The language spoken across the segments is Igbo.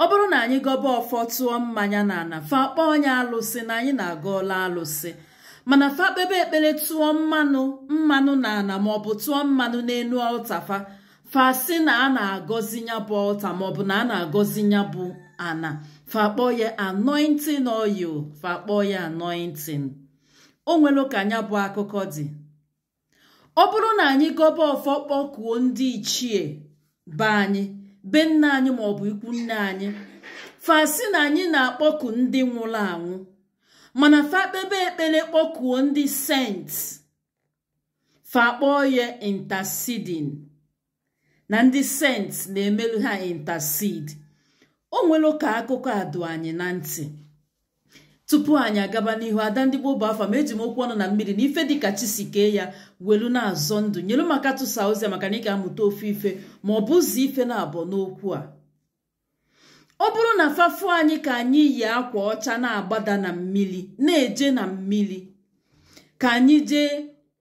Ọ bụrụ na anyị gọba ọfọ tụọ mmanya na ana, fa kpọọ onye alụsị na anyị na-agọla alụsị. Mana fa kpebe ekpere tụọ mmanụ na ana maọbụ tụọ mmanụ n'elu ọlta fa, fa sị na a na-agọzi ya bụ ọlta maọbụ na a na-agọzi ya bụ ana. Fa kpọọ ya anointing oil, fa kpọọ ya anointing. O nwere ka anya bụ akụkọ dị. Ọ bụrụ na anyị gọba ọfọ kpọkuo ndị ichie be anyị, be nna anyị maọbụ ikwu nne anyị, fa sị na anyị na-akpọku ndị nwụrụ anwụ. Mana fa kpebe ekpere kpọkuo ndị saints, fa kpọọ ya interceding, na ndị saints na-emelu ha intercede. O nwere ka akụkọ a dụ anyị na ntị. Tupu anyị agaba n'ihu, ada ndị gboo bụ afa ma eji m okwu ọnụ na mmiri na ife dịka chi si kee ya welu na-azọ ndụ. Nyelu maka tụsa ozi maka na ị ga-amụta ofu ife ma ọ bụ ụzọ ife na-abụ n'okwu a. Ọ bụrụ na fafu anyị ka anyị yi akwa ọcha na-agbada na mmiri, na-eje na mmiri ka anyị jee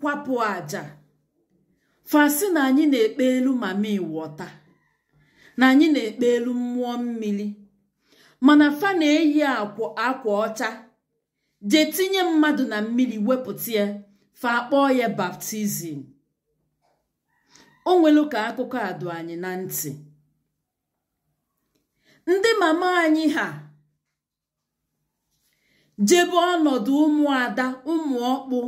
kwapụ aja, fa sị na anyị na-ekpe elu mami wọta, na anyị na-ekpe elu mmụọ mmiri. Mana fa na-eyi akwa ọcha jee tinye mmadụ na mmiri wepụta ya, fa kpọọ ya baptizim. O nwere ka akụkọ a dụ anyị na ntị. Ndị mama anyị ha jebe ọnọdụ ụmụada ụmụ ọkpụ,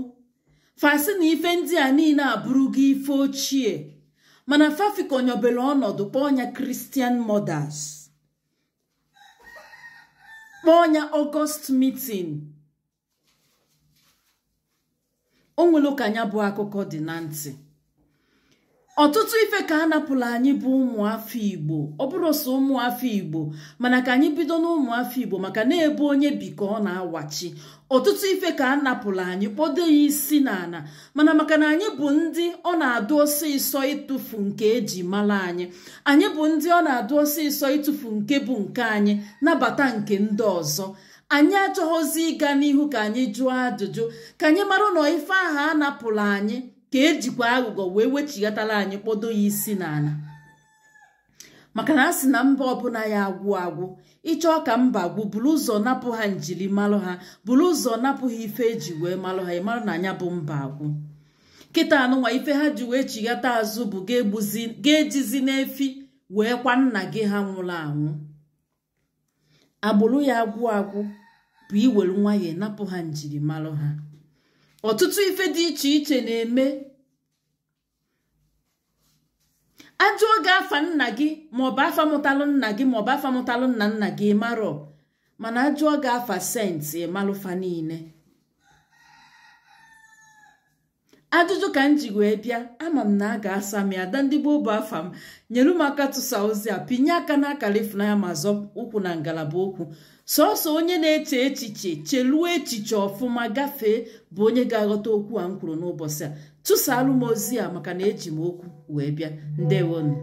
fa sị na ife ndị a niile abụrụgo ife ochie. Mana fafikọnyobere ọnọdụ kpọọ ya Christian Mothers, kpọọ ya August meeting. O nwere ka anya bụ akụkọ dị na ntị. Ọtụtụ ife ka a napụrụ anyị bụ ụmụafọ Igbo. Ọ bụrụ sọ ụmụafọ Igbo, mana ka anyị bido n'ụmụafọ Igbo maka na-ebe onye bi ka ọ na-awachi. Ọtụtụ ife ka a napụrụ anyị kpọdo ya isi n'ala, mana maka na anyị bụ ndị ọ na-adụ ọsịsọ ịtụfu nke eji mara anyị, anyị bụ ndị ọ na-adụ ọsịsọ ịtụfu nke bụ nke anyị, nabata nke ndị ọzọ. Anyị achọghọzi ịga n'ihu ka anyị jụọ ajụjụ, ka anyị mara na ife ahụ a napụrụ anyị ka ejikwa aghụghọ wee wechighatara anyị kpọdo ya isi n'ala. Maka na a sị na mba ọbụla ya agwụ agwụ, ịchọọ ka mba gwụ, buru ụzọ napụ ha njirimara ha, buru ụzọ napụ ha ife eji wee malụ ha, ịmarụ na anya bụ mba agwụ. Kịta anụnwa ife ha ji wee chighata azụ bụ ga-ejizi n'efi wee kwa nna gị ha nwụrụ anwụ. Agbụrụ ya agwụ agwụ bụ iwere nwayọọ napụ ha njirimara ha. Ọtụtụ ife dị iche iche na-eme. Ajụọ gị afa nna gị maọbụ afa mụtalụ nna gị maọbụ afa mụtalụ nna nna gị, marọ. Mana ajụọ gị afa senti, ịmalụfa niile. Ajụjụ ka m ji wee bịa, ama m na a ga-asa m ya. Ada ndị gboo bụ afa m, nyere m aka tụsa ozi a, pinye aka n'akara ịfụnanya ma zọ ụkwụ na ngalaba okwu. Sọsọ onye na-eche echiche cheluo echiche ọfụma gafee bụ onye ga-aghọta okwu a m kwuru n'ụbọchị a. Tụsalụ m ozi a maka na eji m okwu wee bịa. Ndewonu.